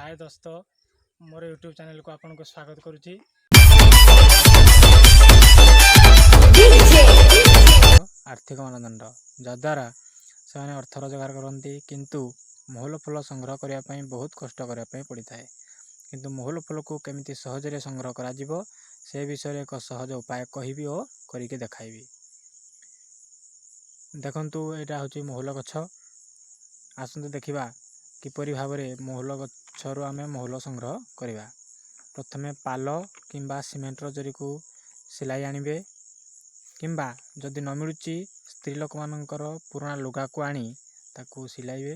ହାଏ ଦୋସ୍ତ, ମୋର ୟୁଟ୍ୟୁବ୍ ଚ୍ୟାନେଲକୁ ଆପଣଙ୍କୁ ସ୍ୱାଗତ କରୁଛି। DJ. ଆର୍ଥିକ ମାନଦଣ୍ଡ ଯଦ୍ୱାରା ସେମାନେ ଅର୍ଥ ରୋଜଗାର କରନ୍ତି, କିନ୍ତୁ ମହୁଲ ଫୁଲ ସଂଗ୍ରହ କରିବା ପାଇଁ ବହୁତ କଷ୍ଟ କରିବା ପାଇଁ ପଡ଼ିଥାଏ। କିନ୍ତୁ ମହୁଲ ଫୁଲକୁ କେମିତି ସହଜରେ ସଂଗ୍ରହ କରାଯିବ, ସେ ବିଷୟରେ ଏକ ସହଜ ଉପାୟ କହିବି ଓ କରିକି ଦେଖାଇବି। ଦେଖନ୍ତୁ, ଏଇଟା ହେଉଛି ମହୁଲ ଗଛ। ଆସନ୍ତୁ ଦେଖିବା କିପରି ଭାବରେ ମହୁଲ ଗଛରୁ ଆମେ ମହୁଲ ସଂଗ୍ରହ କରିବା। ପ୍ରଥମେ ପାଲ କିମ୍ବା ସିମେଣ୍ଟର ଜରିକୁ ସିଲାଇ ଆଣିବେ, କିମ୍ବା ଯଦି ନ ମିଳୁଛି, ସ୍ତ୍ରୀ ଲୋକମାନଙ୍କର ପୁରୁଣା ଲୁଗାକୁ ଆଣି ତାକୁ ସିଲାଇବେ।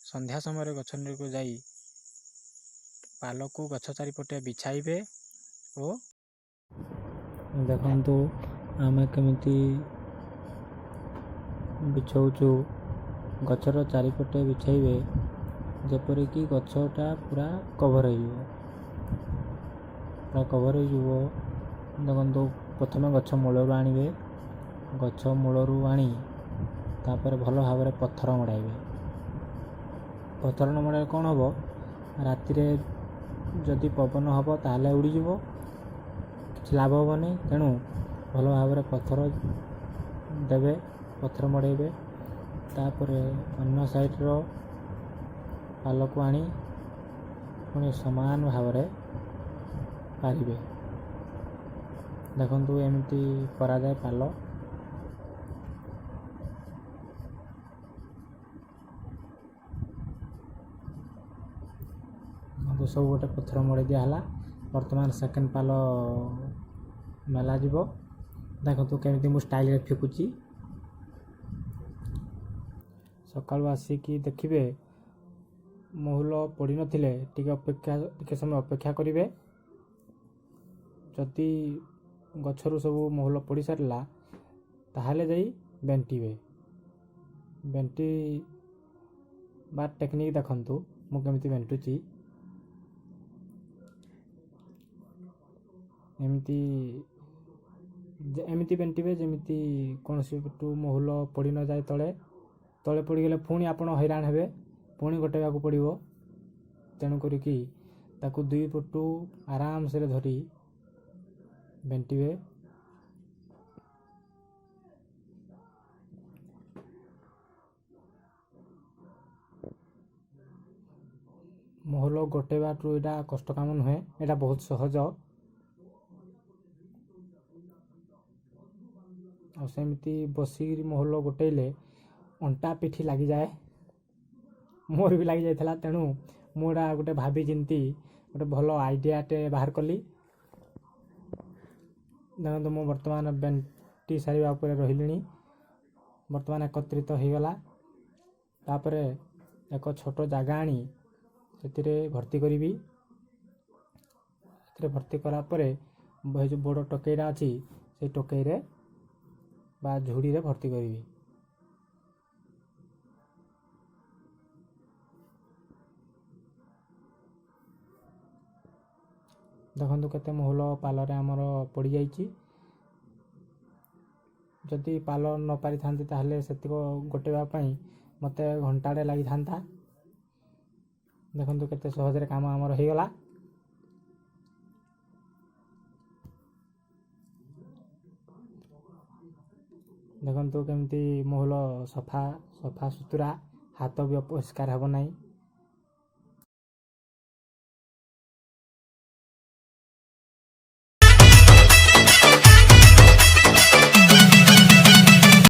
ସନ୍ଧ୍ୟା ସମୟରେ ଗଛ ନିକଟକୁ ଯାଇ ପାଲକୁ ଗଛ ଚାରିପଟେ ବିଛାଇବେ ଓ ଦେଖନ୍ତୁ ଆମେ କେମିତି ବିଛଉଛୁ। ଗଛର ଚାରିପଟେ ବିଛାଇବେ, ଯେପରିକି ଗଛଟା ପୁରା କଭର୍ ହେଇଯିବ, ପୁରା କଭର୍ ହେଇଯିବ। ଦେଖନ୍ତୁ, ପ୍ରଥମେ ଗଛ ମୂଳରୁ ଆଣିବେ। ଗଛ ମୂଳରୁ ଆଣି ତାପରେ ଭଲ ଭାବରେ ପଥର ମଡ଼ାଇବେ। ପଥର ନ ମଡ଼ାଇଲେ କ'ଣ ହେବ? ରାତିରେ ଯଦି ପବନ ହେବ, ତାହେଲେ ଉଡ଼ିଯିବ, କିଛି ଲାଭ ହେବନି। ତେଣୁ ଭଲ ଭାବରେ ପଥର ଦେବେ, ପଥର ମଡ଼େଇବେ। ତାପରେ ଅନ୍ୟ ସାଇଡ଼୍ର ପାଲକୁ ଆଣି ପୁଣି ସମାନ ଭାବରେ ପାରିବେ। ଦେଖନ୍ତୁ, ଏମିତି କରାଯାଏ ପାଲ। ଦେଖନ୍ତୁ, ସବୁ ଗୋଟେ ପଥର ମଡ଼େଇ ଦିଆହେଲା। ବର୍ତ୍ତମାନ ସେକେଣ୍ଡ ପାଲ ମେଲାଯିବ। ଦେଖନ୍ତୁ କେମିତି ମୁଁ ଷ୍ଟାଇଲରେ ଫିକୁଛି। ସକାଳୁ ଆସିକି ଦେଖିବେ, ମହୁଲ ପଡ଼ିନଥିଲେ ଟିକେ ଅପେକ୍ଷା, ଟିକେ ସମୟ ଅପେକ୍ଷା କରିବେ। ଯଦି ଗଛରୁ ସବୁ ମହୁଲ ପଡ଼ି ସାରିଲା, ତାହେଲେ ଯାଇ ବେଣ୍ଟିବେ। ବେଣ୍ଟି ବା ଟେକ୍ନିକ୍ ଦେଖନ୍ତୁ, ମୁଁ କେମିତି ବେଣ୍ଟୁଛି। ଏମିତି ଏମିତି ବେଣ୍ଟିବେ, ଯେମିତି କୌଣସି ପଟୁ ମହୁଲ ପଡ଼ି ନଯାଏ ତଳେ। ତଳେ ପଡ଼ିଗଲେ ପୁଣି ଆପଣ ହଇରାଣ ହେବେ, ପୁଣି ଗୋଟେଇବାକୁ ପଡ଼ିବ। ତେଣୁ କରିକି ତାକୁ ଦୁଇ ପଟୁ ଆରାମସରେ ଧରି ବେଣ୍ଟିବେ। ମହୁଲ ଗୋଟେଇବାଠୁ ଏଇଟା କଷ୍ଟ କାମ ନୁହେଁ, ଏଇଟା ବହୁତ ସହଜ। ଆଉ ସେମିତି ବସିକିରି ମହୁଲ ଗୋଟେଇଲେ ଅଣ୍ଟା ପିଠି ଲାଗିଯାଏ। ମୋର ବି ଲାଗିଯାଇଥିଲା। ତେଣୁ ମୁଁ ଏଇଟା ଗୋଟେ ଭାବି ଚିନ୍ତି ଗୋଟେ ଭଲ ଆଇଡ଼ିଆଟେ ବାହାର କଲି। ଦେଖନ୍ତୁ, ମୁଁ ବର୍ତ୍ତମାନ ବେଣ୍ଟି ସାରିବା ଉପରେ ରହିଲିଣି। ବର୍ତ୍ତମାନ ଏକତ୍ରିତ ହେଇଗଲା। ତାପରେ ଏକ ଛୋଟ ଜାଗା ଆଣି ସେଥିରେ ଭର୍ତ୍ତି କରିବି। ସେଥିରେ ଭର୍ତ୍ତି କଲା ପରେ ଏ ଯେଉଁ ବଡ଼ ଟୋକେଇଟା ଅଛି, ସେଇ ଟୋକେଇରେ ବା ଝୁଡ଼ିରେ ଭର୍ତ୍ତି କରିବି। ଦେଖନ୍ତୁ, କେତେ ମହୁଲ ପାଲରେ ଆମର ପଡ଼ିଯାଇଛି। ଯଦି ପାଲ ନ ପାରିଥାନ୍ତି, ତାହେଲେ ସେତିକ ଗୋଟେଇବା ପାଇଁ ମୋତେ ଘଣ୍ଟାଟେ ଲାଗିଥାନ୍ତା। ଦେଖନ୍ତୁ, କେତେ ସହଜରେ କାମ ଆମର ହେଇଗଲା। ଦେଖନ୍ତୁ କେମିତି ମହୁଲ ସଫା ସଫା ସୁତୁରା, ହାତ ବି ଅପରିଷ୍କାର ହେବ ନାହିଁ।